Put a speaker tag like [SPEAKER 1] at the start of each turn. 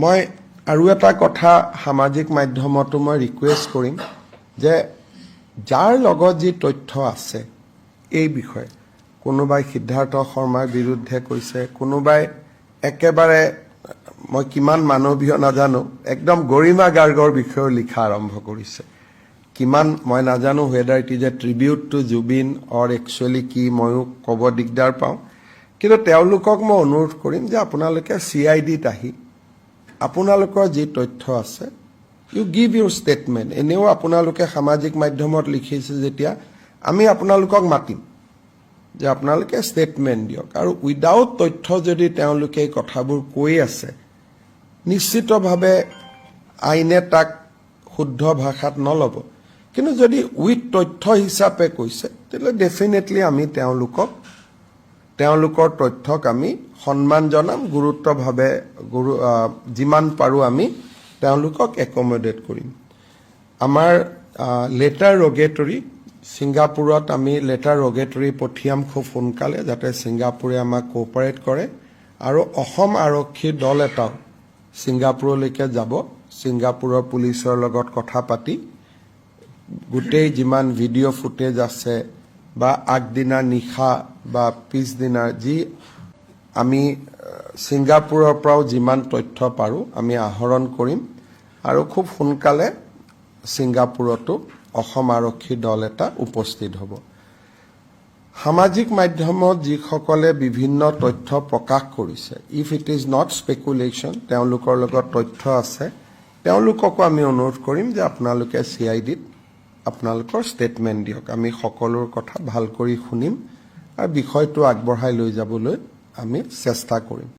[SPEAKER 1] মই আৰু এটা কথা সামাজিক মাধ্যমতো মই ৰিকুৱেষ্ট কৰিম যে যাৰ লগত যি তথ্য আছে এই বিষয়ে, কোনোবাই সিদ্ধাৰ্থ শৰ্মাৰ বিৰুদ্ধে কৈছে, কোনোবাই একেবাৰে, মই কিমান মানৱীয় নাজানো, একদম গৰিমা গাৰ্গৰ বিষয়েও লিখা আৰম্ভ কৰিছে। কিমান মই নাজানো, whether it is a tribute to Zubeen or actually কি, ময়ো ক'ব দিগদাৰ পাওঁ। কিন্তু তেওঁলোকক মই অনুৰোধ কৰিম যে আপোনালোকে চিআইডিত আহি আপোনালোকৰ যি তথ্য আছে, you give your statement. এনেও আপোনালোকে সামাজিক মাধ্যমত লিখিছে যেতিয়া আমি আপোনালোকক মাতিম যে আপোনালোকে ষ্টেটমেণ্ট দিয়ক। আৰু উইদাউট তথ্য যদি তেওঁলোকে এই কথাবোৰ কৈ আছে, নিশ্চিতভাৱে আইনে তাক শুদ্ধ ভাষাত নল'ব। কিন্তু যদি উইথ তথ্য হিচাপে কৈছে, তেতিয়াহ'লে ডেফিনেটলি আমি তেওঁলোকৰ তথ্যক আমি সন্মান জনাম, গুৰুত্বভাৱে যিমান পাৰোঁ আমি তেওঁলোকক একমডেট কৰিম। আমাৰ লেটাৰ ৰগেটৰী ছিংগাপুৰত, আমি লেটাৰ ৰগেটৰী পঠিয়াম খুব সোনকালে, যাতে ছিংগাপুৰে আমাক কোঅপাৰেট কৰে। আৰু অসম আৰক্ষীৰ দল এটাও ছিংগাপুৰলৈকে যাব। ছিংগাপুৰৰ পুলিচৰ লগত কথা পাতি গোটেই যিমান ভিডিঅ' ফুটেজ আছে বা আগদিনা নিশা বা পিছদিনাৰ যি আমি ছিংগাপুৰৰ পৰাও যিমান তথ্য পাৰোঁ আমি আহৰণ কৰিম আৰু খুব সোনকালে ছিংগাপুৰতো অসম আৰক্ষীৰ দল এটা উপস্থিত হ'ব। সামাজিক মাধ্যমত যিসকলে বিভিন্ন তথ্য প্ৰকাশ কৰিছে, if it is not speculation, তেওঁলোকৰ লগত তথ্য আছে, তেওঁলোককো আমি অনুৰোধ কৰিম যে আপোনালোকে চিআইডিত আপোনালোকৰ ষ্টেটমেণ্ট দিয়ক। আমি সকলোৰ কথা ভাল কৰি শুনিম আৰু বিষয়টো আগবঢ়াই লৈ যাবলৈ আমি চেষ্টা কৰিম।